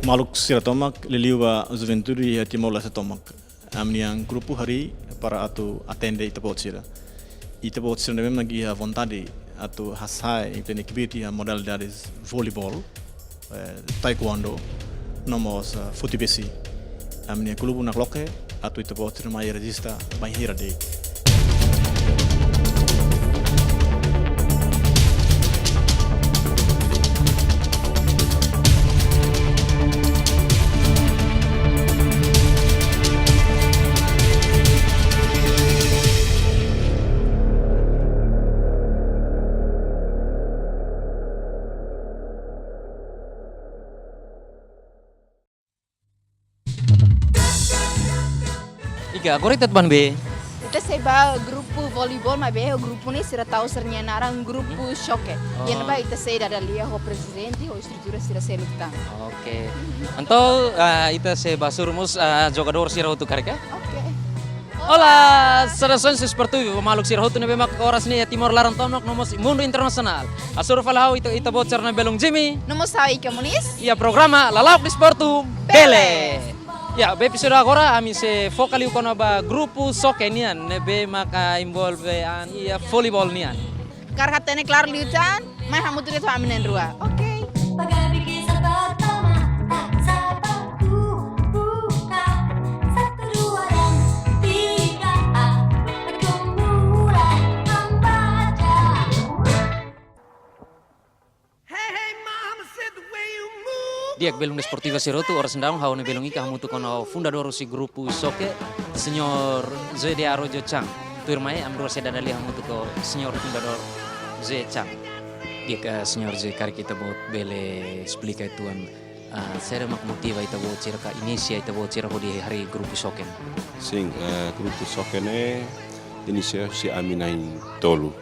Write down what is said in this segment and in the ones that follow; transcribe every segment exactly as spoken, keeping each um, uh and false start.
Maluk sira tomak, liuliu ba juventude iha Timor-Leste tomak. Ami-nian grupu harii para atu atende ita-boot sira. Ita-boot sira ne'ebé mak iha vontade atu hasa'e ita-nia kbiit iha modalidades voleibol, eh, taekwondo, no mós, eh, futebesi. Ami-nia klube nakloke atu ita-boot sira mai rejista bainhira de'it. Ika, agora ita atu ba ne'ebé? Ita sei ba grupu voleibol, maibé grupu ne'e sira tau sira-nia naran grupu Xoke. Oh. Iha ne'ebá ita sei dada lia ho prezidente, ho estrutura sira seluk tan. Oke. Entaun, ah, ita sei ba hasoru mós, ah, jogadór sira hotu karik, ya? Oke. Olá, saudações esportivas, maluk sira hotu ne'ebé mak oras ne'e iha Timor laran tomak, no mós mundu internasionál. Hasoru fali ho ita, ita-boot sira-nia belun Jimmy. No mós ha'u Ika Muniz. Iha programa Lala'ok Desportu Bele. Bele. Ya, ba episódiu agora, ami sei foka liu kona-ba grupu Xoke nian, ne'ebé maka envolve an iha voleibol nian. Karik hatene klaru liután, mai hamutuk de'it ho ami na'in-rua. Oke. Pagar bikin sabar toma, tak sabar ku buka. Satu, dua, dan tiga, aku mulai membaca. Di'ak, belun desportiva sira hotu, oras ne'e daudaun ha'u-nia belun Ika hamutuk kona ho fundadór husi grupu Xoke, Señór José de Araújo Chang. Tuirmai ami rua sei dada lia hamutuk ho Señór fundadór José Chang. Di'ak, eh, Señór José, karik ita-boot bele esplika uitoan, ah, saida mak motiva ita-boot sira ka inisia ita-boot sira hodi harii grupu Xoke? Sin, eh, grupu Xoke ne'e inisia husi ami na'in-tolu.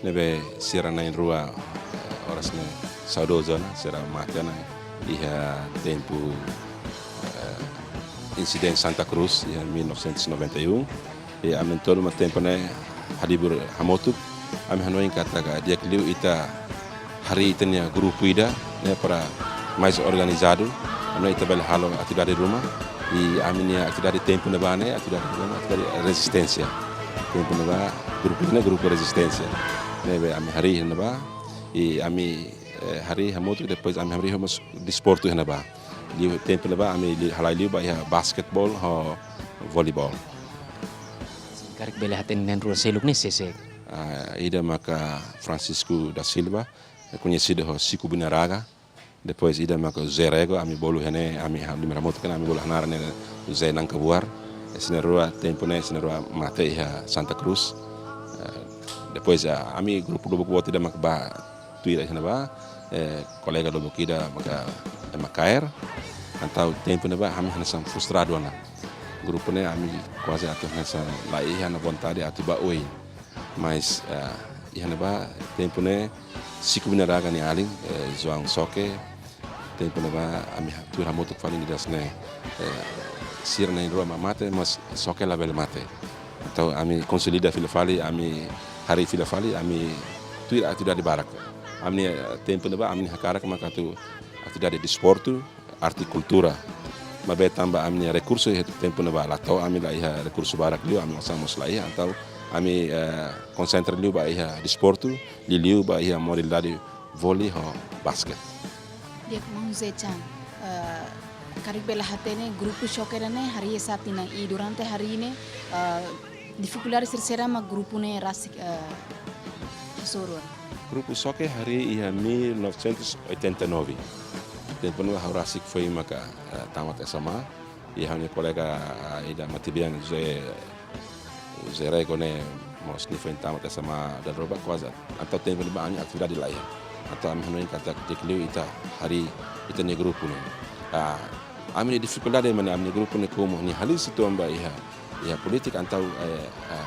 Ne'ebé sira na'in-rua, eh, oras ne'e saudozu ona, sira mate ona iha tempu, eh, insidente Santa Cruz, iha mil novecentos e noventa e um. I ami na'in-tolu mak tempu ne'e halibur hamutuk, ami hanoin katak di'ak liu ita harii ita-nia grupu ida ne'e para mais organizadu, anu ita bele halo atividade ruma. I ami-nia atividade tempu ne'ebá ne'e, atividade ruma, atividade rezisténsia. Tempu ne'ebá, grupu ne'e grupu rezisténsia. Ne'ebé ami harii ne'ebá, i ami, eh, harii hamutuk, depois ami harii mós desportu ne'ebá. Liu tempu ne'ebá, ami li-, halai liu ba iha basketbol ho voleibol. Karik bele hatene na'in-rua seluk ne'e sé-sé? Ah, ida maka Francisco da Silva, koñesidu ho Chico Buinaraga. Depois ida maka José Rego, ami bolu iha ne'e, ami ha-, lima hamutuk ona, ami bolu hanaran ne'e José Nankabuar. Sira na'in-rua tempu ne'e, sira na'in-rua mate iha Santa Cruz. Eh, depois, ah, ami grupu lubuk boot ida maka ba tuir iha ne'ebá, eh, kolega lubuk ida maka, eh, ema kaer. Entaun tempu ne'ebá ami hanesan frustradu ona. Grupu ne'e ami kuaze atu hanesan laiha ona vontade atu ba oin. Mas, eh, iha ne'ebá tempu ne'e Chico Buinaraga nia alin, eh, João Xoke, tempu ne'ebá ami ha-, tuir hamutuk fali nia dehan ne'e, eh, sira na'in-rua mak mate, mas Xoke labele mate. Entaun ami konsolida fila fali, ami harii fila fali, ami tuir atividade barak. Ami, eh, tempu ne'ebá ami hakarak maka atu atividade desportu, arte, kultura. Maibé tanba ami-nia rekursu iha tempu ne'ebá la to'o, ami laiha rekursu barak liu, ami osan mós laiha, entaun ami, eh, konsentra liu ba iha desportu, liuliu ba iha modalidade voli ho basket. Di'ak, maun José Chang, eh, karik bele hatene grupu Xoke ne'e harii sá tinan i durante harii ne'e, eh, difikuldade saida mak grupu ne'e rasik, eh, hasoru? Grupu Xoke harii iha mil novecentos e oitenta e nove. Tempu ne'e ha'u rasik foin maka, eh, tamat S M A. I ha'u-nia kolega, eh, ida matebian José, José Rego ne'e mós nia foin tamat S M A dala rua ba kuaze. Entaun tempu ne'ebá ami atividade laiha. Entaun ami hanoin katak di'ak liu ita harii ita-nia grupu ne'e. Ah, ami-nia difikuldade mak ne'e, ami-nia grupu ne'e komu nia haliis uitoan ba iha iha polítika, entaun, eh, eh,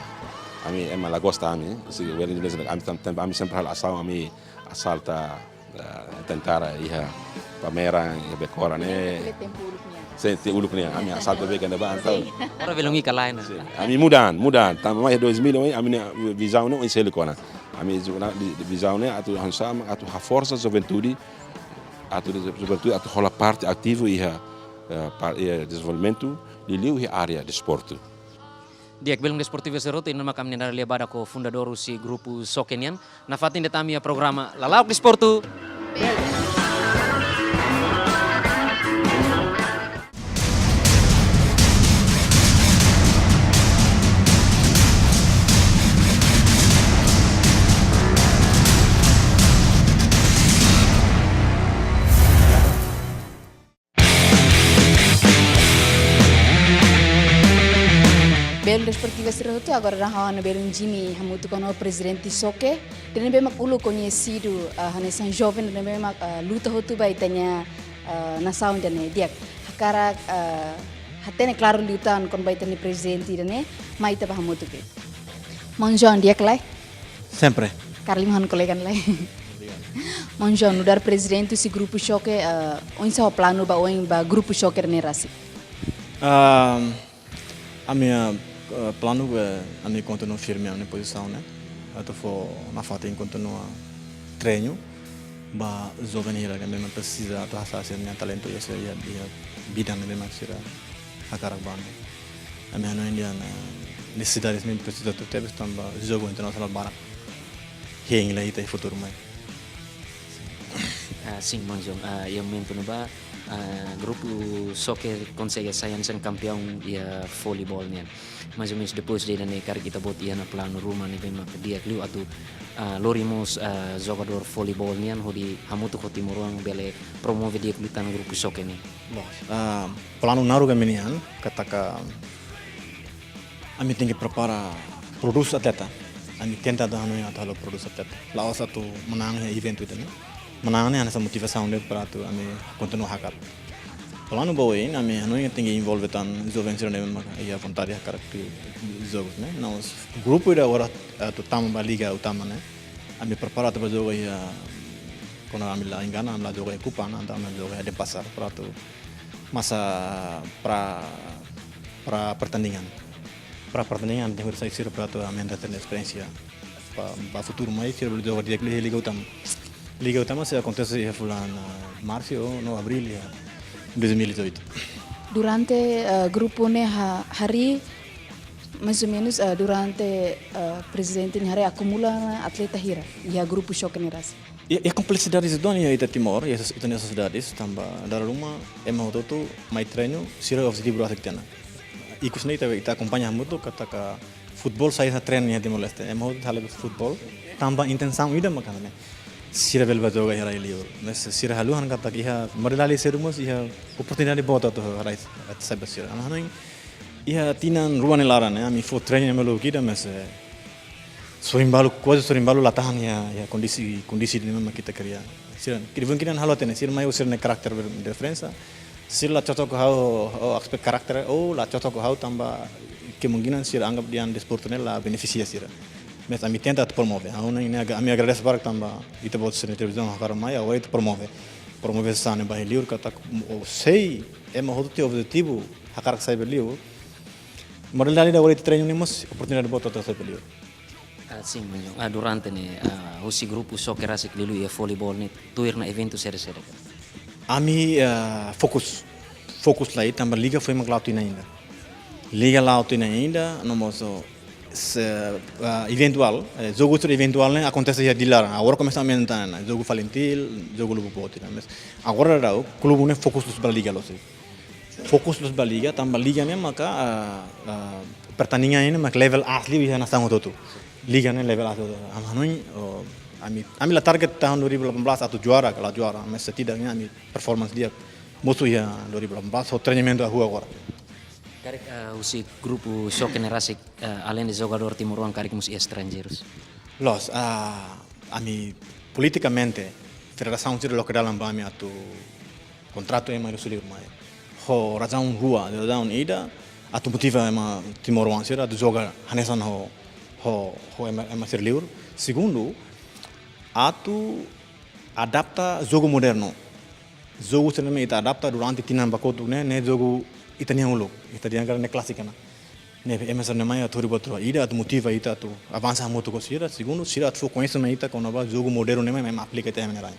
ami ema la gosta ami, se weli Indonézia, ami tam-, tam-, ami sempre halo asaun, ami asalta, eh, tentara iha Palmeira, iha Becora ne'e. Tempu uluk nian. Sin, tempu uluk nian, ami asalta bee iha ne'ebá, entaun. Ora belun Ika lain. Sin, ami muda an, muda an, tanba mai dois mil, ami-nia vizaun ne'e oin seluk ona. Ami ju-, na, vi-, vizaun ne'e atu hanesan, atu haforsa juventude, atu de-, sobretudu atu hola parte ativu iha, eh, pa-, iha dezenvolvimentu, liuliu iha área desportu. Di'ak, belun desportivu S R T, ida-ne'e mak ami-nia dada lia badak ho fundadór husi grupu Xoke nian. Nafatin de'it ami iha programa Lala'ok Desportu. Belun desportivu S R T, agora daudaun ha'u ho belun Jimmy hamutuk ho prezidente Xoke. Ida-ne'ebé mak uluk koñesidu, ah, hanesan joven, ida-ne'ebé mak, ah, luta hotu ba ita-nia, ah, nasaun ida-ne'e. Di'ak, hakarak, ah, hatene klaru liután kona-ba ita-nia prezidente ida-ne'e, mai ita bá hamutuk. Maun João, di'ak ka lae? Sempre. Karik liu ha'u-nia kolega lai. Maun João, nu'udar prezidente husi grupu Xoke, eh, oinsá ho planu ba oin ba grupu Xoke ne'e rasik? Ah, ami-nia, eh, planu, eh, ami kontinua firme ami-nia pozisaun, ne'e. Atu fó nafatin kontinua treinu ba joven hira ne'ebé mak presiza atu hasa'e sira-nia talentu iha, iha, iha bidang ne'ebé mak sira hakarak bá ne'e. Ami hanoin dehan, eh, nesesidade ne'e presiza atu tebes tanba jogu internasionál barak hein lai iha futuru mai. Ah, sin, Maun João. Ah, iha momentu ne'ebá, ah, grupu Xoke konsege sai hanesan kampiaun iha voleibol nian. Mais ou menus depois de ida-ne'e karik ita-boot iha ona planu ruma ne'ebé mak di'ak liu atu, ah, lori mós, ah, jogadór voleibol nian hodi hamutuk ho timoroan bele promove di'ak liután grupu Xoke ne'e. Bom, ah, planu naruk ami-nian, katak ami tenke prepara, prodús atleta. Ami tenta atu hanoin atu halo prodús atleta. La'ós atu manán iha eventu ida-ne'e. Manán ne'e hanesan motivasaun de'it para atu ami kontinua hakarak. Planu ba oin, ami hanoin tenke envolve tan joven sira ne'ebé mak iha vontade hakarak jogu ne'e. Nos grupu ida agora atu tama ba liga utama ne'e. Ami prepara atu bá joga iha, kuandu ami la engana, ami la joga iha Kupang, entaun ami joga iha Denpasar, para atu masa para, para pertandingan. Para pertandingan, tenke sai sira para atu aumenta sira-nia esperiénsia. Ba, ba futuru mai, sira bele joga di'ak liu iha liga utama. Liga utama sei akontese iha fulan, ah, marsu ou no abríl iha dois mil e dezoito. Durante, eh, grupu ne'e ha-, harii, mais ou menus, eh, durante, eh, prezidente nia harii akumula atleta hira iha grupu Xoke ne'e rasik? Iha, iha kompleksidade ida-ne'e iha ita Timor, iha ita-nia sosiedade, tanba dala ruma ema hotu-hotu mai treinu, sira objetivu rasik tiha ona. Ikus ne'e ita, ita akompaña hamutuk katak futeból sai hanesan tren iha Timor-Leste. Ema hotu halo futeból tanba intensaun ida mak hanesan ne'e. Sira bele bá joga iha rai liur. Mais sira haluha katak iha modalidade seluk mós iha oportunidade boot atu rai, atu sai ba sira. Ami hanoin iha tinan rua nia laran ne'e, ami fó treinu ne'e melu kida, mais, eh, sorin balu, kuaze sorin balu la tahan iha, iha kondisi, kondisi ne'ebé mak ita kria. Sira, kida-kida halo hatene, sira mai ho sira-nia karakter ber-, diferensa. Sira la cocok ho ha'u, ho aspek karakter, ou la cocok ho ha'u tanba kemungkinan sira anggap dehan desportu ne'e la benefisia sira. Mais ami tenta atu promove. Ha'u ne'e, ne'e aga-, ami agradese barak tanba ita-boot sira-nia televizaun hakarak mai, agora ita promove. Promove hanesan ne'e ba iha liur katak, ou sei ema hotu-hotu iha objetivu hakarak sai ba liur. Modalidade ida agora ita treinu ne'e mós oportunidade boot atu sai ba liur. Ah, sin, Maun João. Ah, durante ne'e, ah, husi grupu Xoke rasik liuliu iha voleibol ne'e, tuir ona eventu saida-saida ka? Ami, ah, fokus, fokus lai, tanba liga foin mak la'o tinan ida. Liga la'o tinan ida, no mós, se, ah, eventuál, eh, jogu sira eventuál ne'e akontese iha Dili laran. Agora komesa aumenta ona, jogu Falintil, jogu Lubuk Boot ne'e. Mais agora daudaun, klube ne'e fokus loos ba liga loos. Fokus loos ba liga, tanba liga ne'e maka, ah, ah, pertandingan ne'e maka level aas liu iha nasaun hotu-hotu. Liga ne'e level aas hotu-hotu. Ami hanoin, oh, ami, ami la target tahun dua ribu delapan belas atu juara, ka la juara, mais setidaknya ami performance di'ak mosu iha dua ribu delapan belas, ho treinamentu hahú agora. Karik, ah, husi grupu Xoke ne'e rasik, ah, além de jogadór timoroan karik mós iha estranjeirus? Loos, ah, ami politikamente, federasaun sira loke dalan ba ami atu kontratu ema husi liur mai. Ho razaun rua, razaun ida, atu motiva ema timoroan sira atu joga hanesan ho, ho, ho ema, ema sira liur. Segundu, atu adapta jogu modernu. Jogu sira ne'ebé ita adapta durante tinan ba kotuk ne'e, ne'e jogu ita-nian uluk, ita dehan karik ne'e klásiku ona. Ne'ebé ema sira ne'e mai atu hodi buat rua. Ida atu motiva ita atu avansa hamutuk ho sira, segundu, sira atu fó koñesimentu mai ita kona-ba jogu modernu ne'ebé ema aplika iha ema nia rai.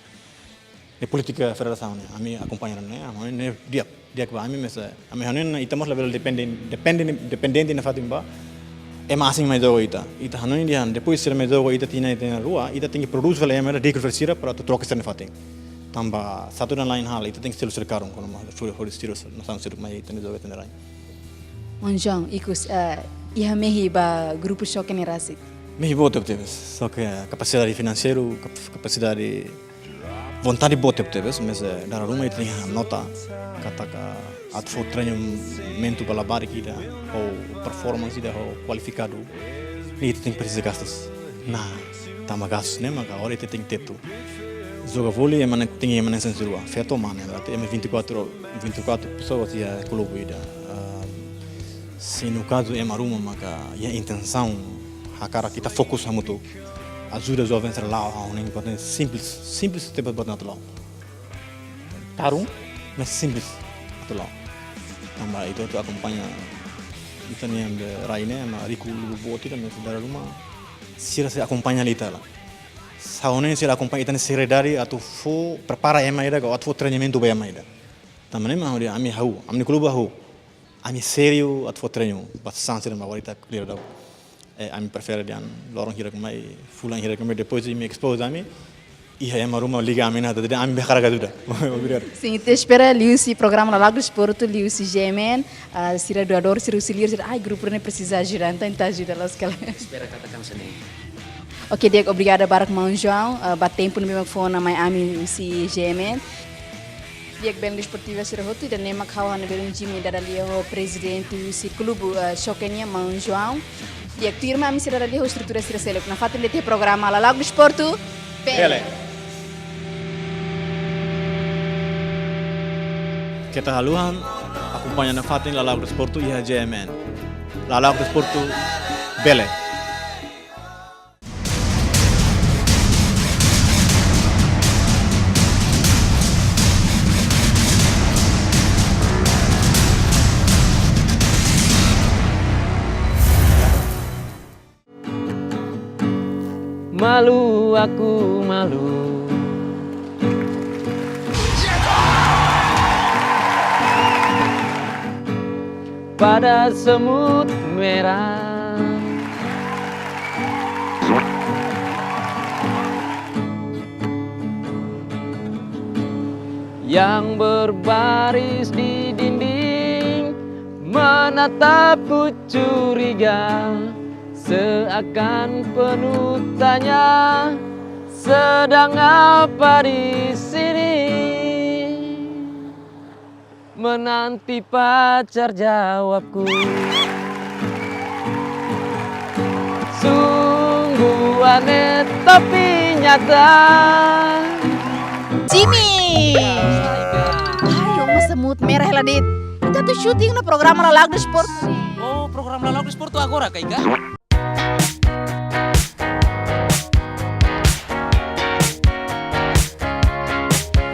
ne'e polítika federasaun ne'e, ami akompaña ne'e, ami ne'e di'ak, di'ak ba ami, mas ami hanoin ita mós labele depende, depende, dependente nafatin ba ema asing mai joga ita. Ita hanoin dehan, depois sira mai joga ita tinan, ita-nia rua, ita tenke prodús fali ema, ita rekrut fali sira para atu troka sira nafatin. Tanba satu dan lain hal, ita tenke selu sira karun, kuandu mai fali, fali sira, nasaun sira mai ita-nia joga ita-nia rain. Maun João, ikus, eh, iha mehi ba grupu Xoke ne'e rasik? Mehi boot tebes, só ke kapasidade finanseiru, kap-, kapasidade, vontade boot tebes, mas, eh, dala ruma ita tenke nota katak atu fó treinamentu ba labarik ida, ho performance ida, ho kualifikadu, ne'e ita tenke presiza gastus. Nah, tanba gastus ne'e maka agora ita tenke tetu. Joga voli ema ne'e tenke ema ne'e sensitiva. Feto mane, berarti ema vinte e quatro, vinte e quatro pessoas iha klube ida. Ah, se no kazu ema ruma maka iha intensaun hakarak ita fokus hamutuk, ajuda jovens sira la'o, ha'u hanoin importante, simples, simples tebes buat ne'e atu la'o. Karun, mas simples atu la'o. Tanba ita atu akompaña ita-nia rain ne'e, ema riku lubuk boot ida, mas dala ruma sira sei akompaña ita la. Ha'u hanoin sira akompaña ita-nia seriedade atu fó prepara ema ida, ka atu fó treinamentu ba ema ida. Tanba ne'e mak ha'u dehan ami hahú, ami-nia klube hahú. Ami sériu atu fó treinu ba sasán sira mak agora ita kleur daudaun. Eh, ami prefere dehan loron hirak mai, fulan hirak mai, depois imi expose ami. Iha ema ruma liga ami ona, jadi ami hakarak ajuda. Obrigadu. Sin, ita espera liuhusi programa Lala'ok Desportu, liuhusi G M N, ah, sira doadór, sira husi liur, sira, ai, grupu ne'e presiza ajuda, entaun ita ajuda loos ka lae. Espera katak hanesan ne'e. Oke, di'ak, obrigada barak Maun João, eh, ba tempu ne'ebé mak fó ona mai ami husi G M N. Di'ak, belun desportiva sira hotu, ida-ne'e mak ha'u ha'u-nia belun Jimmy, dada lia ho prezidente husi klube, eh, Xoke nian, Maun João. Di'ak, tuirmai ami sei dada lia ho estrutura sira seluk. Nafatin de'it iha programa Lala'ok Desportu, bele. Bele. Keta haluha akompaña nafatin Lala'ok Desportu iha G M N. Lala'ok Desportu, bele. Malu, aku malu pada semut merah yang berbaris di dinding, menatapku curiga, seakan penuh tanya, sedang apa di sini? Menanti pacar jawabku. Sungguh aneh tapi nyata. Jimmy! Hai, uma semut merah hela de'it. Ita atu syuting no programa Lala'ok Desportu. Oh, programa Lala'ok Desportu agora ka, Ika?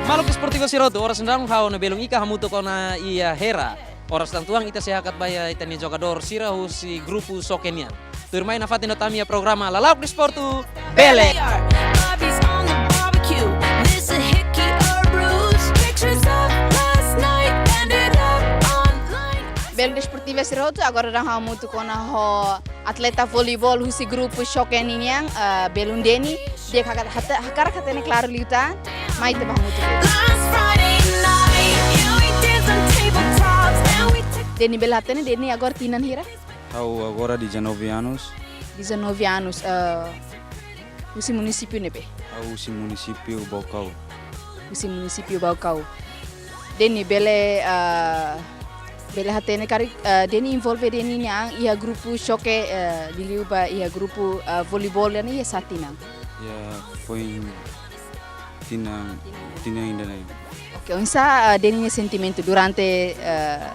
Maluk desportivu sira hotu, oras daudaun ha'u-nia belun Ika hamutuk ona iha Hera. Oras daudaun ita sei hakat ba iha ita-nia jogadór sira husi grupu Xoke nian. Tuirmai nafatin hotu ami iha programa Lala'ok Desportu, bele. Bobby's on the barbecue. This a hickey or bruise. Pictures of last night ended up online. Belun desportivu sira hotu, agora daudaun ha'u hamutuk ona ho atleta voleibol husi grupu Xoke nian, eh, belun Deni, di'ak haka-, hata-, hakarak hatene klaru liután, mai ita bá hamutuk. Last Friday night, yeah, we did some tabletops, and we took Deni, bele hatene, Deni agora tinan hira? Ha'u agora dezanove anos. Dezanove anos, eh, husi munisípiu ne'ebé? Ha'u husi munisípiu Baucau. Husi munisípiu Baucau. Deni, bele, ah, bele hatene karik, ah, Deni envolve Deni nian iha grupu Xoke, ah, liuliu ba iha grupu, ah, voleibol nian iha sá tinan? Iha foin tinan, tinan ida-ne'e. Oke, oinsá, ah, Deni nia sentimentu durante, ah,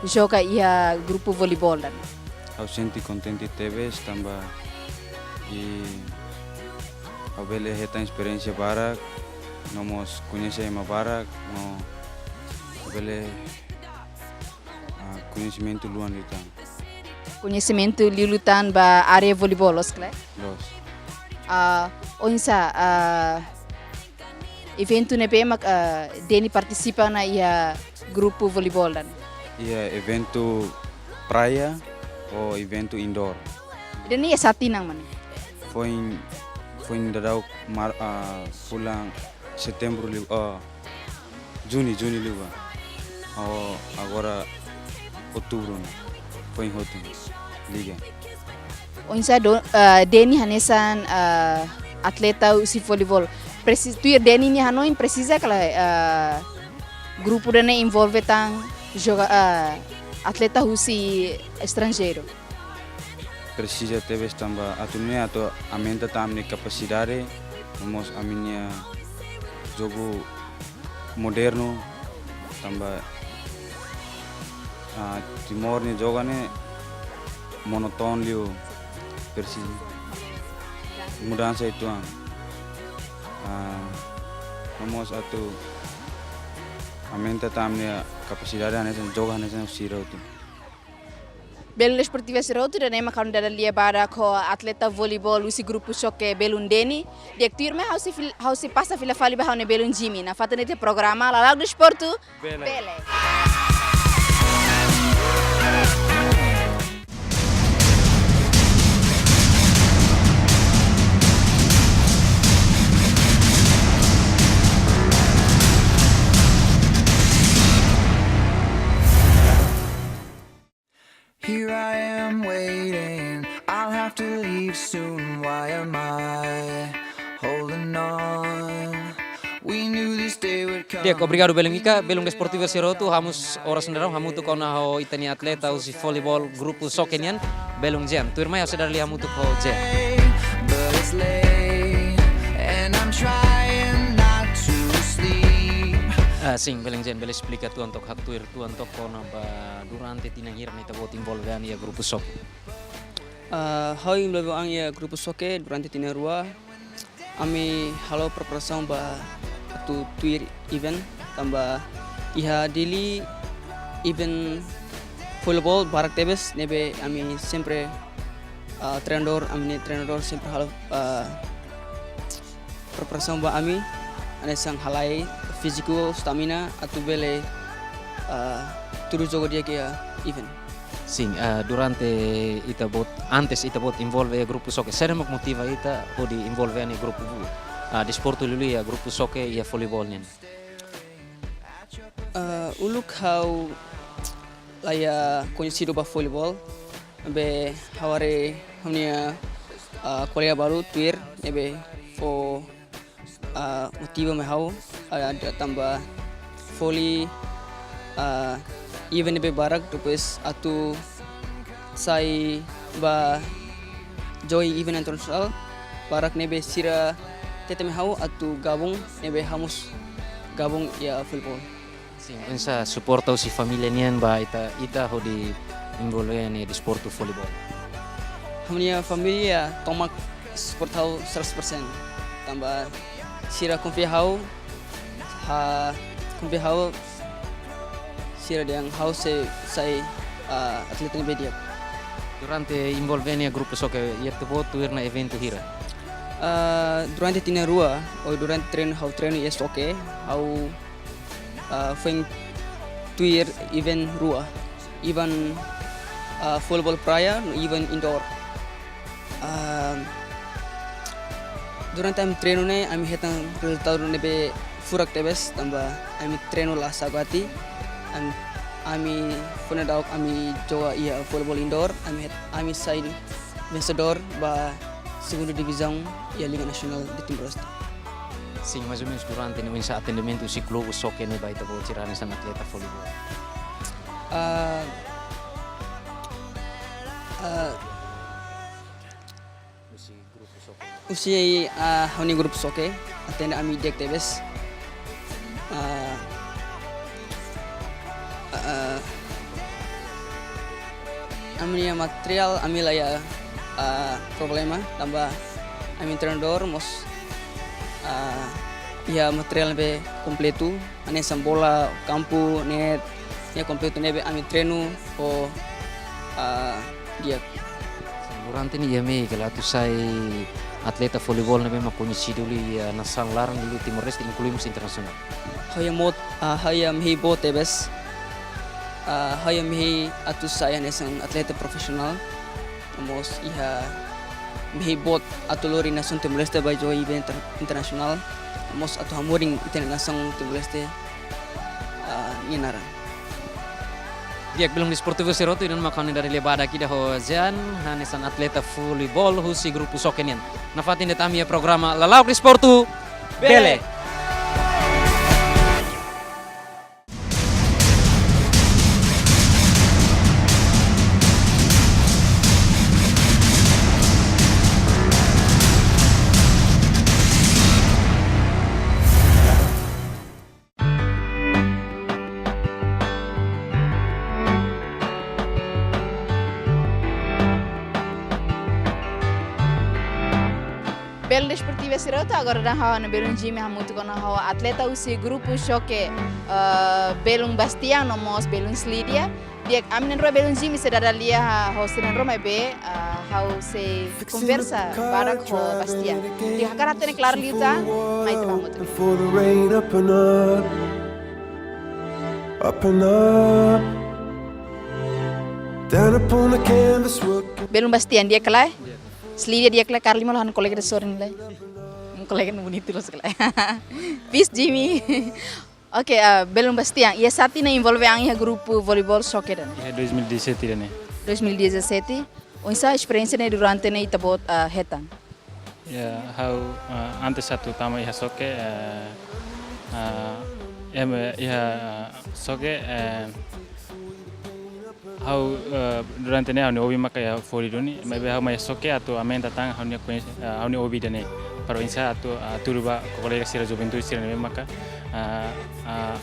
joga iha grupu voleibol nian? Ha'u sente kontente tebes tanba ha'u bele hetan esperiénsia barak, no mós koñese ema barak, no bele, ah, koñesimentu luan liután. Koñesimentu liután ba área voleibol, loos ka lae? Loos. Ah, oinsá, ah, Eventu ne'ebé mak, ah, Deni partisipa ona iha grupu voleibol ida-ne'e? Iha eventu praia ou eventu indoor. Deni iha satin ona, mana? Foin, foin daudauk mar-, ah, fulan setembru liu, ah, juni, juni liu ba. Oh, agora outubru ona. Foin hotu. Liga. Oinsá do, ah, Deni hanesan, ah, atleta husi voleibol. Presi-, tuir Deni nia hanoin presiza ka lae, ah, grupu ida-ne'e envolve tan joga, ah, atleta husi estranjeiru? Presiza tebes tanba atu nune'e atu aumenta tan ami-nia kapasidade, no mós ami-nia jogu modernu, tanba, ah, Timor nia jogu ne'e monotonu liu, presiza mudansa uitoan. Ah, no mós atu aumenta tan ami-nia kapasidade hanesan jogu hanesan sira hotu. Belun Desportiva sira hotu, ida-ne'e mak ha'u-nia dada-lia badak ho atleta voleibol husi grupu xoke belun Deni. Di'ak, tuirmai ha'u sei fil-, ha'u sei pasa fila fali ba ha'u-nia belun Jimmy. Nafatin ita-nia programa Lala'ok Desportu. Bele. Bele. Here I am waiting. I'll have to leave soon. Why am I holding on? We knew this day would come. Di'ak, obrigadu belun Ika, belun Desportiva sira hotu, hamosu oras ne'e daudaun hamutuk ona ho ita-nia atleta husi voleibol grupu xoke nian, belun Jean. Tuirmai ha'u sei dada lia hamutuk ho Jean. But it's late, and I'm trying not to sleep. Ah, sin, belun Jean, bele esplika uitoan tok, haktuir uitoan tok kona-ba durante tinan hira ne'e ita-boot envolve an iha grupu xoke? Ah, ha'u envolve an iha grupu xoke durante tinan rua. Ami halo preparasaun ba atu tuir event, tanba iha Dili event voleibol barak tebes, ne'ebé ami sempre, ah, treinadór, ami-nia treinadór sempre halo, ah, preparasaun ba ami, hanesan halai fíziku, stamina, atu bele, ah, tuur jogu di'ak iha event. Sin, ah, durante ita-boot, antes ita-boot envolve iha grupu xoke, saida mak motiva ita hodi envolve an iha grupu, ah, desportu liuliu iha grupu xoke iha voleibol nian? Ah, uluk ha'u la iha koñesidu ba voleibol, maibé ha'u haree ha'u-nia, ah, kolega balu tuir, ne'ebé fó, ah, motiva mai ha'u, ah, da-, tanba voli, ah, event ne'ebé barak, depois atu sai ba join event internasionál barak ne'ebé sira hatete mai ha'u atu gabung, ne'ebé ha'u mós gabung iha voleibol. Sin, oinsá suporta husi família nian ba ita, ita hodi envolve an iha desportu voleibol? Ha'u-nia família tomak suporta ha'u seratus persen. Tanba sira konfia ha'u, ha, konfia ha'u, sira dehan ha'u sei sai, ah, atleta ne'ebé di'ak. Durante envolve an iha grupu xoke, ita-boot tuir ona eventu hira? Ah, durante tinan rua, ou durante treinu, ha'u treinu iha xoke, ha'u ah, foin tuir event rua, event, ah, voleibol praia, no event indoor. Ah, durante ami treinu ne'e, ami hetan rezultadu ne'ebé furak tebes, tanba ami treinu la saugati, ami, ami foin daudauk ami joga iha voleibol indoor, ami het-, ami sai vensedór ba segunda divizaun iha Liga Nasionál de Timor-Leste. Sin, mais ou menus durante ne'e oinsá atendimentu husi klube xoke ne'e ba ita-boot sira hanesan atleta voleibol? Ah, ah, husi grupu xoke. Husi, ah, ha'u-nia grupu xoke, atende ami di'ak tebes. Ah, ah, ah, ami-nia materiál, ami la iha, ah, problema, tanba ami treinadór mós, ah, iha materiál ne'ebé kompletu, hanesan bola, kampu, net, iha kompletu ne'ebé ami treinu ho, ah, di'ak. Durante ne'e iha mehi ka lae atu sai, atleta voleibol ne'ebé mak koñesidu liu iha nasaun laran, liu Timor-Leste, inklui mós internasionál. Ha'u iha mot, ah, ha'u iha mehi boot tebes. Ah, ha'u iha mehi atu sai hanesan atleta profisionál. Mós iha mehi boot atu lori nasaun Timor-Leste ba join event inter-, internasionál. Mós atu hamorin ita-nia nasaun Timor-Leste, ah, nia naran. Di'ak, belun desportivu sira hotu, ida-ne'e mak ha'u-nia dada lia badak ida ho Jean, hanesan atleta voleibol husi grupu xoke nian. Nafatin de'it ami iha programa Lala'ok Desportu, bele. Belun desportivu sira hotu, agora daudaun ha'u ho belun Jimmy hamutuk ona ho atleta husi grupu xoke, eh, belun Bastian no mós belun Slidia. Di'ak, ami na'in-rua belun Jimmy sei dada lia ho sira na'in-rua maibé, ah, ha'u sei konversa badak ho Bastian. Di'ak, hakarak hatene klaru liután, mai ita bá hamutuk. Belun Bastian, di'ak ka lae? Slidia, di'ak ka lae? Karli malu han kolega de sorin lai. Kolega ne'e bonitu loos ka lae. Peace, Jimmy. Oke, ah, belun Bastian, iha saida mak envolve an iha grupu voleibol xoke ida-ne'e? Iha dois mil e dezassete ida-ne'e. Dois mil e dezassete. Oinsá esperiénsia ne'e durante ne'e ita-boot, ah, hetan? Ya, ha'u, ah, antes atu tama iha xoke, eh, ah, em, iha xoke, eh, ha'u, eh, durante ne'e ha'u-nia hobi maka iha voli duni, maibé ha'u mai xoke atu aumenta tan ha'u-nia koñes-, eh, ha'u-nia hobi ida-ne'e. Para oinsá atu, ah, hatudu ba kolega sira, juventude sira ne'ebé maka, ah, ah,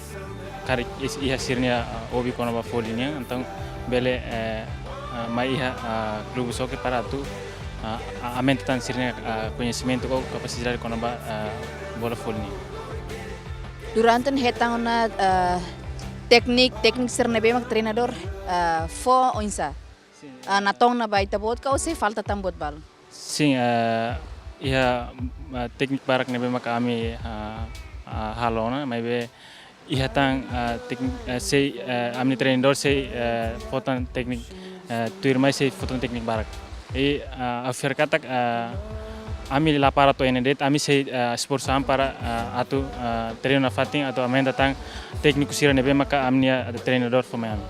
karik is-, iha sira-nia, ah, hobi kona-ba voli nian, entaun bele, eh, ah, mai iha, ah, grupu xoke para atu, ah, ah, aumenta tan sira-nia, ah, koñesimentu ou kapasidade kona-ba, ah, bola voli nian. Durante hetan ona, eh, tékniku, tékniku sira ne'ebé mak treinadór, eh, fó oinsá? Sin. Eh, natoon ona ba ita-boot ka ou sei falta tan buat balu? Sin, eh, iha, eh, tékniku barak ne'ebé maka ami, eh, eh, halo ona, maibé iha tan, eh, tékniku, eh, sei, eh, ami treinadór sei, eh, fó tan tékniku, eh, tuirmai sei fó tan tékniku barak. I, ah, ha'u fiar katak, ah, ami la para to'o iha ne'e de'it, ami sei, ah, esforsu an para, ah, atu, ah, treinu nafatin atu aumenta tan tékniku sira ne'ebé maka ami-nia treinadór fó mai ami.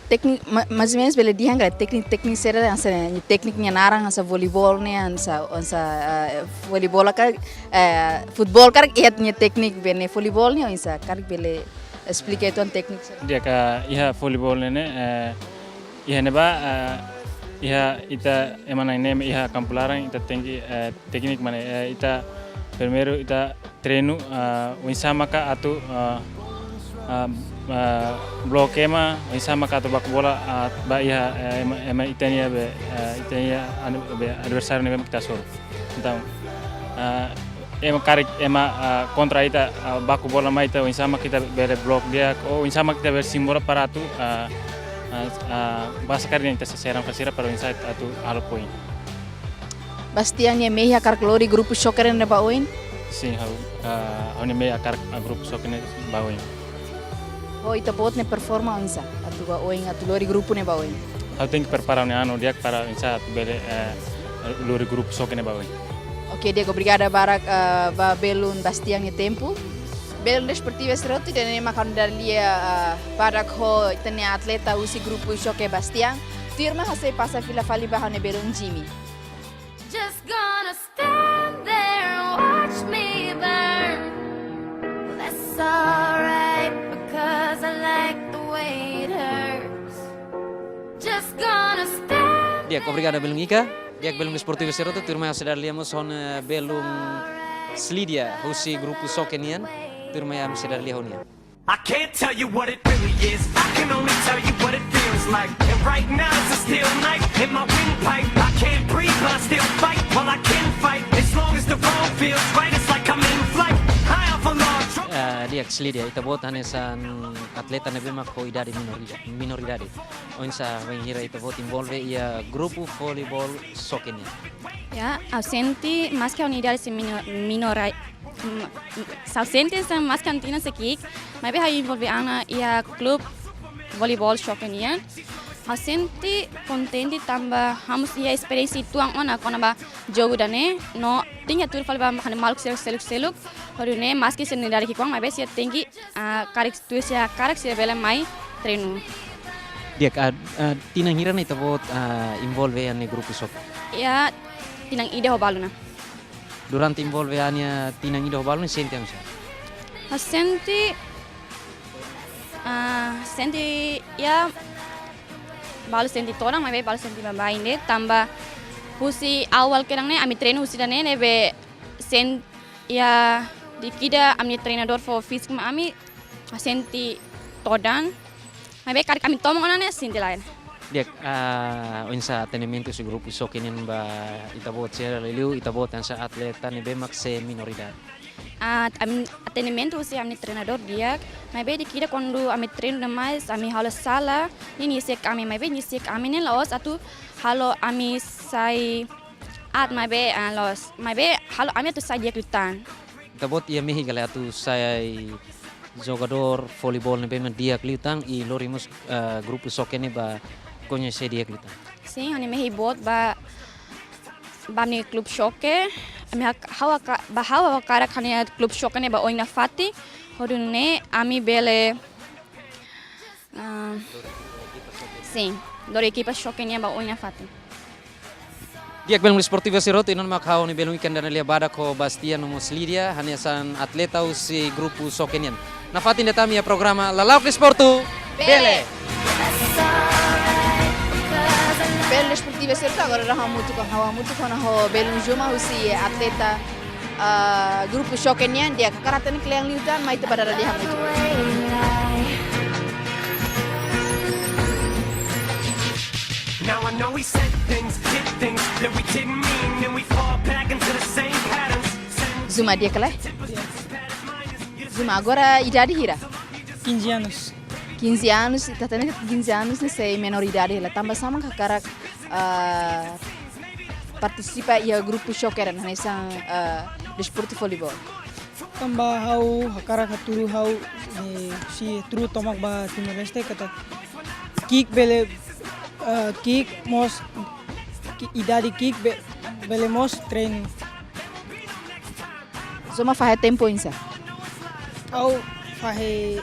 Tékniku, ma-, mais ou menus bele dehan ka tékniku, tékniku sira hanesan, tékniku nia naran hanesan voleibol ne'e, hanesan, hanesan, ah, voleibol ka, eh, futeból ka, iha nia tékniku be ne'e voleibol ne'e, hanesan, karik bele esplika uitoan tékniku sira. Di'ak, iha voleibol ne'e, eh, iha ne'ebá, eh, iha ita ema na'in-neen iha kampu laran, ita tenke, eh, tékniku mak ne'e, eh, ita primeiru ita treinu, eh, oinsá maka atu, eh, eh, eh, bloke ema, oinsá maka atu baku bola, eh, ba iha, eh, ema, ema ita-nia be, eh, ita-nia anu be adversáriu ne'ebé mak ita hasoru. Entaun, eh, ema karik ema, eh, kontra ita, eh, baku bola mai ita, oinsá mak ita bele bloke di'ak, ou oinsá mak ita bele simu bola para atu, eh, eh, eh, basa karik ita sei serang fali sira para oinsá atu halo poin. Bastian nia mehi hakarak lori grupu xoke ne'e ba oin? Sin, ha'u, eh, ha'u-nia mehi hakarak, eh, grupu xoke ne'e ba oin. Ho ita-boot nia performa oinsá atu ba oin, atu lori grupu ne'e ba oin? Ha'u tenke prepara ha'u-nia anu di'ak para oinsá atu bele, eh, lori grupu xoke ne'e ba oin. Oke, di'ak, obrigada barak, eh, ba belun Bastian nia tempu. Belun desportivu sira hotu, ida-ne'e mak ha'u-nia dada lia, eh, badak ho ita-nia atleta husi grupu xoke Bastian. Tuirmai ha'u sei pasa fila fali ba ha'u-nia belun Jimmy. Just gonna stand there and watch me burn. Well, that's alright, because I like the way it hurts. Just gonna stand. Di'ak, obrigada belun Ika. Di'ak, belun desportivu sira hotu, tuirmai ha'u sei dada lia mós ho, eh, belun Slidia, husi grupu xoke nian, tuirmai ha'u sei dada lia ho nia. I can't tell you what it really is. I can only tell you what it feels like. And right now it's a steel knife in my windpipe. I can't breathe, but I still fight. Well, I can fight as long as the wrong feels right. It's like I'm in flight, high off a log. Eh, Di'ak, Slidia, ita-boot hanesan atleta ne'ebé mak ho idade minorida-, minoridade. Oinsá bainhira ita-boot envolve iha grupu voleibol xoke nian? Ya, ha'u sente maske ha'u-nia idade sei mino-, minora-, m-, m-, ha'u sente hanesan maske ha'u-nia tinan sei ki'ik, maibé ha'u envolve an ona iha klube voleibol xoke nian. Ha'u sente kontente tanba ha'u mós iha esperiénsia uitoan ona kona-ba jogu ida-ne'e, no tenke hatudu fali ba maluk seluk-seluk, hodi nune'e maske sira-nia idade ki'ik uitoan, maibé sira tenke, ah, karik tuir sira-nia hakarak sira bele mai treinu. Di'ak, ah, ah, tinan hira ona ita-boot, ah, envolve iha ne'e grupu xoke? Ya, tinan ida ho balu ona. Durante envolve an iha tinan ida ho balu ne'e sente oinsá? Ha'u sente, ah, sente, ya, balu sente todan, maibé balu sente baibain de'it, tanba husi awal kedas ne'e, ami treinu husi ida-ne'e, ne'ebé sen-, ya, di'ak ida ami-nia treinadór fó fíziku mai ami, sente todan. Maibé karik ami toman ona ne'e sente lain. Di'ak, ah, oinsá atendimentu husi grupu xoke nian ba ita-boot sira, liuliu ita-boot hanesan atleta ne'ebé mak sei minoridade? Ah, am-, atendimentu husi ami-nia treinadór di'ak. Maibé di'ak ida kuandu ami treinu demais, ami halo sala, nia nyisik ami, maibé nyisik ami ne'e la'ós atu halo ami sai aat, maibé, ah, la'ós, maibé halo ami atu sai di'ak liután. Ita-boot iha mehi ka lae atu sai jogadór voleibol ne'ebé mak di'ak liután i lori mós, eh, grupu xoke ne'e ba koñese di'ak liután? Sin, ha'u-nia mehi boot ba, ba ami-nia klube xoke. Ami hak-, ha'u haka-, ba ha'u hakarak ha'u-nia klube xoke ne'e ba oin nafatin, hodi nune'e ami bele, ah, sin, lori ekipa xoke nian ba oin nafatin. Di'ak, belun desportivu sira hotu, iha ne'e mak ha'u-nia belun ikan dana lia badak ho Bastian no mós Lidia, hanesan atleta husi grupu xoke nian. Nafatin de'it ami iha programa Lala'ok Desportu. Bele. Belun desportivu sira hotu, agora ha'u hamutuk ho, ha'u hamutuk ho, ho belun Juma husi atleta, ah, grupu xoke nian, di'ak hakarak hatene kle'an liután, mai ita ba dada lia hamutuk. Now I know we said things, did things that we didn't mean, and we fall back into the same patterns. Juma, di'ak ka lae? Juma, agora idade hira? Quinze anos. Quinze anos, ita hatene katak quinze anos ne'e sei menoridade hela. Tanbasá mak hakarak, ah, partisipa iha grupu xoke nian hanesan, ah, desportu voleibol? Tanba ha'u hakarak hatudu ha'u, eh, sei hatudu tomak ba Timor-Leste katak ki'ik bele, eh, ki'ik mós, ki-, idade ki'ik be-, bele mós treinu. Juma fahe tempu oinsá? Ha'u fahe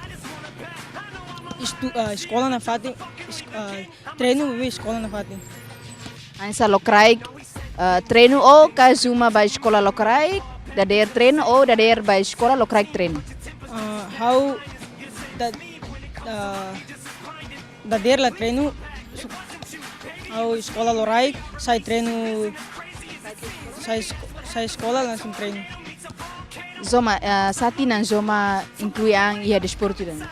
estu-, eh, eskola nafatin, es-, eh, treinu maibé eskola nafatin. Hanesan lokraik, eh, treinu ou ka Juma ba eskola lokraik, dadeer treinu ou dadeer ba eskola lokraik treinu? Eh, ha'u da-, eh, dadeer la treinu, ha'u eskola lokraik, sai treinu, sai esko-, sai eskola langsung treinu. Juma, eh, sá tinan Juma inklui an iha desportu ida-ne'e?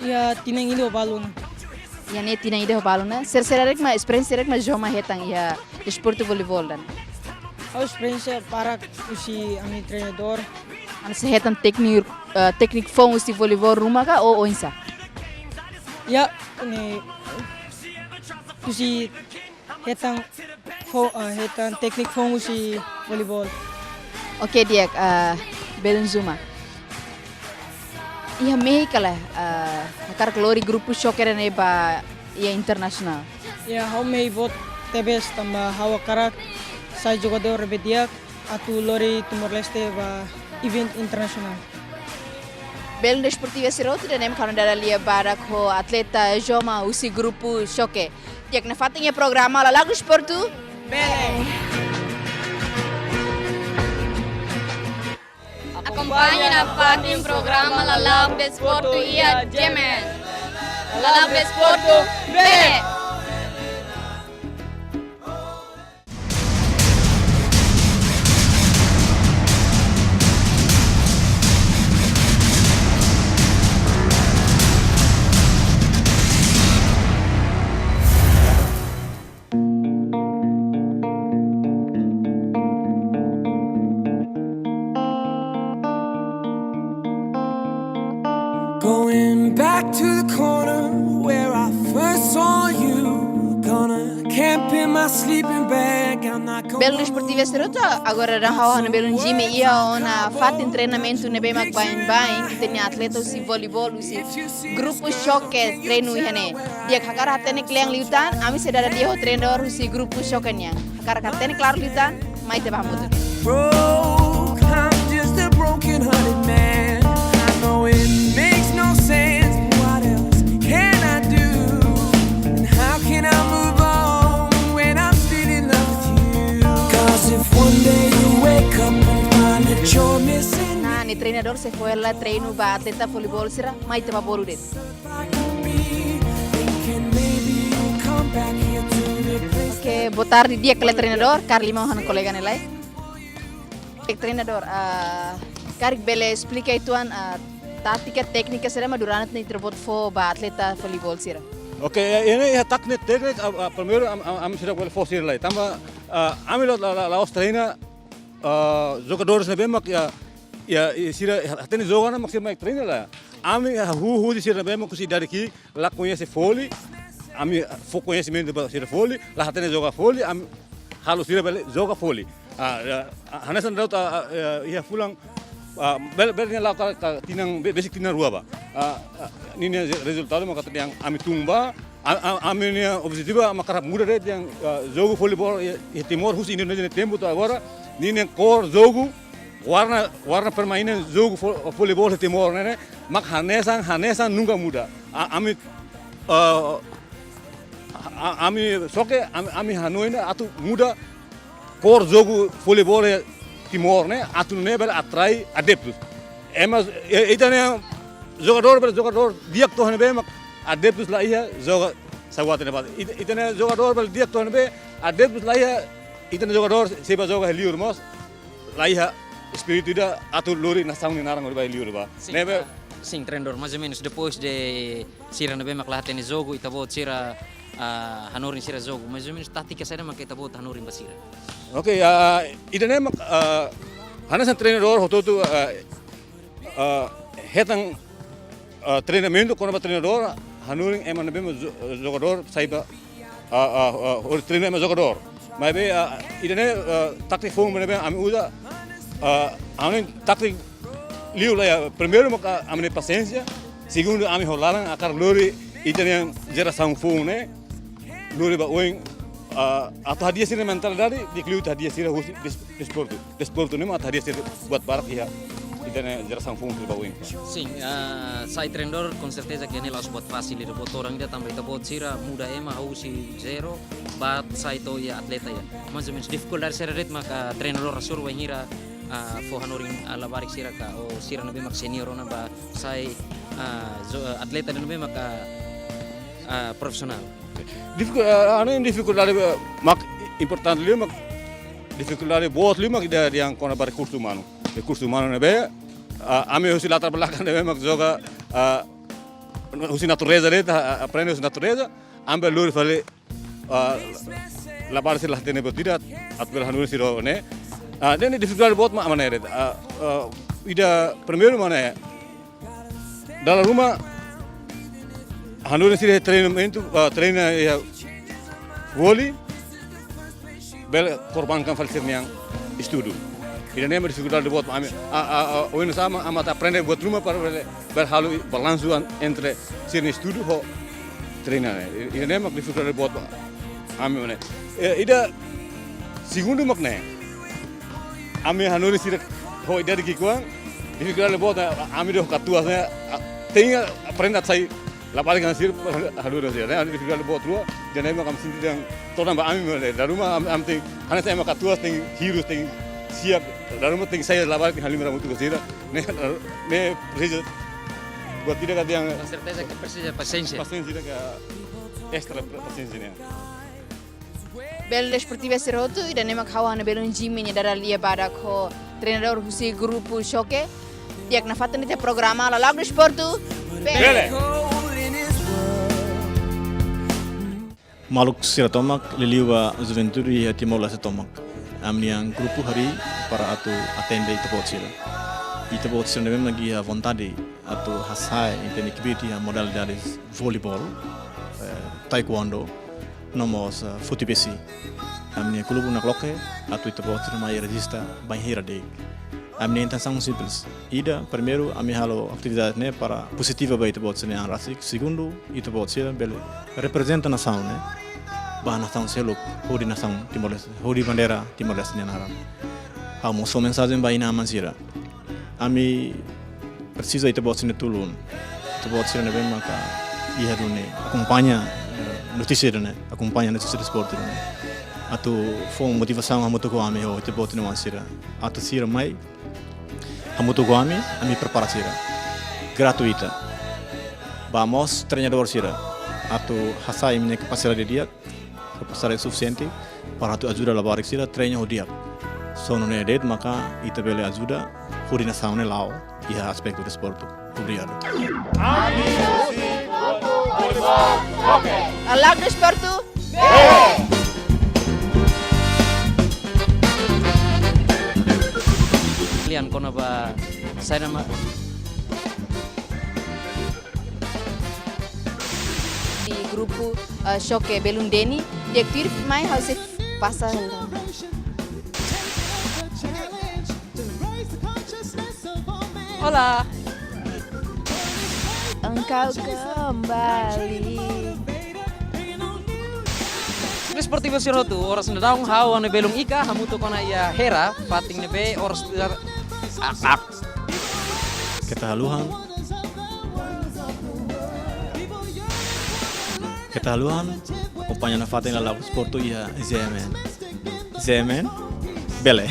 Iha tinan ida ho balu ona. Iha ne'e tinan ida ho balu ona. Sira-sira mak, esperiénsia sira mak Juma hetan iha desportu voleibol ida-ne'e? Ha'u esperiénsia barak husi ami treinadór. Ami sei hetan tékniku, eh, tékniku foun husi voleibol ruma ka ou oinsá? Ya, ne'e husi hetan fo-, ah, hetan tékniku foun husi voleibol. Oke, di'ak, ah, belun Juma. Iha mehi ka lae, ah, hakarak lori grupu xoke nian ne'e ba iha internasionál? Ya, ha'u mehi boot tebes tanba ha'u hakarak sai jogadór ne'ebé di'ak atu lori Timor-Leste ba event internasionál. Belun desportivu sira hotu, ida-ne'e mak ha'u-nia dada lia badak ho atleta Juma husi grupu xoke. Di'ak, nafatin iha programa Lala'ok Desportu. Bele. Akompaña nafatin programa Lala'ok Desportu iha G M N. Lala'ok Desportu, bele. Going back to the corner where I first saw you. Gonna camp in my sleeping bag. I'm not going. Belun desportiva sira hotu, agora daudaun ha'u ho ha'u-nia belun Jimmy iha ona fatin treinamentu ne'ebé mak baibain, ita-nia atleta husi voleibol, husi grupu Xoke treinu iha ne'e. Di'ak, hakarak hatene kle'an liután, ami sei dada lia ho treinadór husi grupu Xoke nian. Hakarak hatene klaru liután, mai ita bá hamutuk. Broke, I'm just a broken hearted man. I know it makes no sense, but what else can I do? And how can I move on when I'm still in love with you? 'Cause if one day you wake up and find that you're missing. Nah, nia treinadór sei fó hela treinu ba atleta voleibol sira, mai ita bá bolu de'it. Oke, boa tarde, di'ak ka lae treinadór, karik liman ho ha'u-nia kolega ne'e lai. Di'ak treinadór, ah, karik bele esplika uitoan, ah, tátika, téknika sira mak durante ne'e ita-boot fó ba atleta voleibol sira. Oke, iha ne'e iha táktika, téknika, ah, ah, primeiru am, am, ami seidauk bele fó sira lai. Tanba, ah, ami la, la, la, la'ós treina, ah, jogadores ne'ebé mak iha, iha, iha sira hatene joga ona mak sira mai treina lae. Ami hahú husi sira ne'ebé mak husi idade ki'ik, la koñese voli, ami fó koñesimentu ba sira voli, la hatene joga voli, ami halo sira bele joga voli. Ah, ah, hanesan daudaun, ah, ah, iha fulan, ah, bele, bele nia la'o ka, ka tinan, be, besik tinan rua bá. Ah, ah, ninia rezultadu mak atu dehan ami tun bá, a, a, ami-nia objetivu mak hakarak muda de'it dehan, ah, jogu voleibol iha, iha Timor husi Indonézia nia tempu to'o agora, ninia kór jogu, warna, warna permainan jogu vo, voleibol iha Timor ne'e, ne'e, mak hanesan, hanesan nunka muda. A, ami, ah, a, ami Xoke, ami, ami hanoin atu muda kór jogu voleibol iha Timor ne'e, atu nune'e bele atrai adeptus. Ema, e, ita-nia jogadór bele jogadór di'ak to'o iha ne'ebé mak adeptus la iha joga sawat ne'ebá. Ita, ita-nia jogadór bele di'ak to'o iha ne'ebé adeptus la iha, ita-nia jogadór sei bá joga iha liur mós la iha espíritu ida atu lori nasaun nia naran hodi bá iha liur bá. Sin, ne'ebé, ah, sin, treinadór, mais ou menos depois de sira ne'ebé mak la hatene jogu, ita-boot sira, ah, hanorin sira jogu, mais ou menos tátika saida mak ita-boot hanorin ba sira? Oke, ah, ida-ne'e mak, ah, hanesan treinadór hotu-hotu, ah, ah, hetan, ah, treinamentu kona-ba treinadór, hanorin ema ne'ebé mak jo, jogadór sai bá, ah, ah, ah, hodi treina ema jogadór. Maibé, ah, ida-ne'e, ah, tátika foun ne'ebé ami uza, ah, ami tátika liu lae, primeiru maka ami-nia pasiénsia, segundu ami ho laran hakarak lori ita-nia jerasaun foun ne'e, lori ba oin, ah, atu hadi'a sira-nia mentalidade, di'ak liu ita hadi'a sira husi des, desportu. Desportu ne'e mak atu hadi'a sira buat barak iha ita-nia jerasaun foun sira ba oin. Sin, ah, sai treinadór, com certeza que ne'e la'ós buat fasil ida ba to'o ohin ida tanba ita-boot sira muda ema husi zero, bá sai to'o iha atleta iha. Mais ou menos difikuldade saida de'it maka treinadór hasoru bainhira, ah, fó hanorin, ah, labarik sira ka, ou sira ne'ebé mak senior ona bá sai, ah, jo, ah, atleta ne'ebé maka, ah, profisionál. Difiku, ah, anu difikuldade, ah, mak importante liu mak difikuldade boot liu mak ida dehan kona-ba rekursu umanu. Rekursu umanu ne'ebé, ah, ami husi latar belakang ne'ebé mak joga, ah, husi natureza de'it, ah, aprende husi natureza, ami bele lori fali, ah, labarik sira la hatene buat ida, atu bele hanorin sira ne'e. Ah, ne'e difikuldade boot mak mak ne'e de'it. Ah, ah, ida primeiru mak ne'e, dala ruma hanorin sira treinamentu, ah, treina iha voli, bele korbankan fali sira-nia estudu. Ida-ne'e mak difikuldade boot ami, ah, ah, ah, oinsá mak ami atu aprende buat ruma para bele, bele halo balansu an, entre sira-nia estudu ho treina ne'e. Ida-ne'e mak difikuldade boot ami ne'e. Eh, ida segundu mak ne'e. Ami hanorin sira ho idade ki'ik oan, difikuldade boot ami dehan katuas ne'e, ah, tenke aprende atu sai labarik hanesan sira, hanorin sira, ne'e, ami difikuldade boot rua, ida-ne'e mak ami sente dehan todan ba ami mós, dala ruma ami, ami tenke, hanesan ema katuas tenke hirus, tenke siap, dala ruma tenke sai labarik halimar hamutuk ho sira, ne'e, ne'e presiza, buat ida ka dehan. Com certeza que presiza pasiénsia. Pasiénsia ida ka extra pasiénsia ne'e. Belun desportiva sira hotu, ida-ne'e mak ha'u ho ha'u-nia belun Jimmy nia dada lia badak ho treinadór husi grupu Xoke. Di'ak, nafatin ita-nia programa Lala'ok Desportu. Bele. Bele. Maluk sira tomak, liuliu ba juventude iha Timor-Leste tomak. Ami-nia grupu harii para atu atende ita-boot sira. Ita-boot sira ne'ebé mak iha vontade atu hasa'e ita-nia kbiit iha modalidades voleibol, eh, taekwondo, no mós, eh, futebesi. Ami-nia klube nakloke atu ita-boot sira mai rejista bainhira de'it. Ami-nia intensaun simples. Ida, primeiru, ami halo atividade ne'e para pozitiva ba ita-boot sira-nia an rasik. Segundu, ita-boot sira bele reprezenta nasaun ne'e ba nasaun seluk, hodi nasaun Timor-Leste, hodi bandeira Timor-Leste nia naran. Ha'u mós fó mensajen ba inan-aman sira. Ami presiza ita-boot sira-nia tulun. Ita-boot sira ne'ebé maka iha duni akompaña, eh, notísia ida-ne'e, akompaña notísia desportu ida-ne'e. Atu fó motivasaun hamutuk ho ami ho ita-boot nia oan sira. Atu sira mai hamutuk ho ami, ami prepara sira. Gratuita. Ba mós treinadór sira. Atu hasa'e imi-nia kapasidade di'ak, kapasidade sufisiente para atu ajuda labarik sira treinu ho di'ak. Só nune'e de'it maka ita bele ajuda hodi nasaun ne'e la'o iha aspetu desportu. Obrigadu. Alas Desportu. Lian kona-ba saida mak di grupu, eh, Xoke Belun Deni, di'ak tuir mai ha'u sei pasa. Olá. Engkau kembali. Desportivu sira hotu, oras ne'e daudaun ha'u Ane Belun Ika, hamutuk ona iha Hera, fatin ne'ebé oras, ah, ah. Keta haluhan. Keta haluhan, akompaña nafatin lala'ok desportu iha Z M N. Z M N, bele.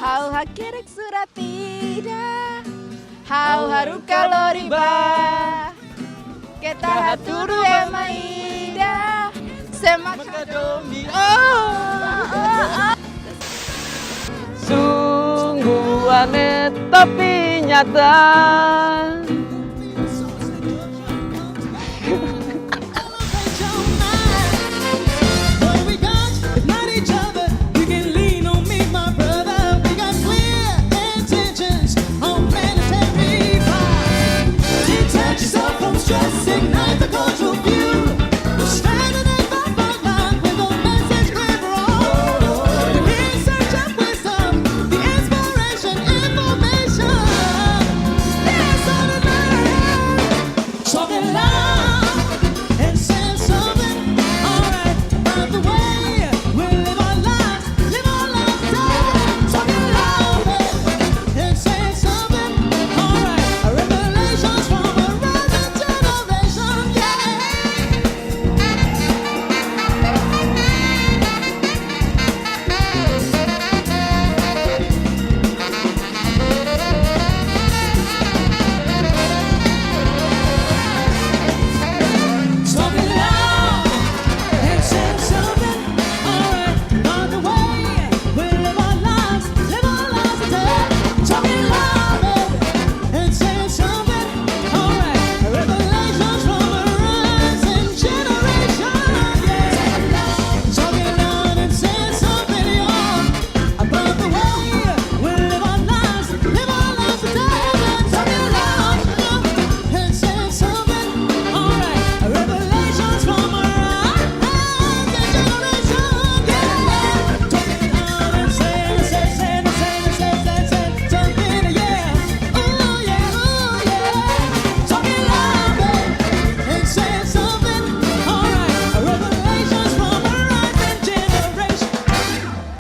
Ha'u hakerek surat ida, ha'u haruka lori bá. Keta hatudu ema ida, se maka domin. Oh, oh, oh, oh. Sungguh aneh tapi nyata.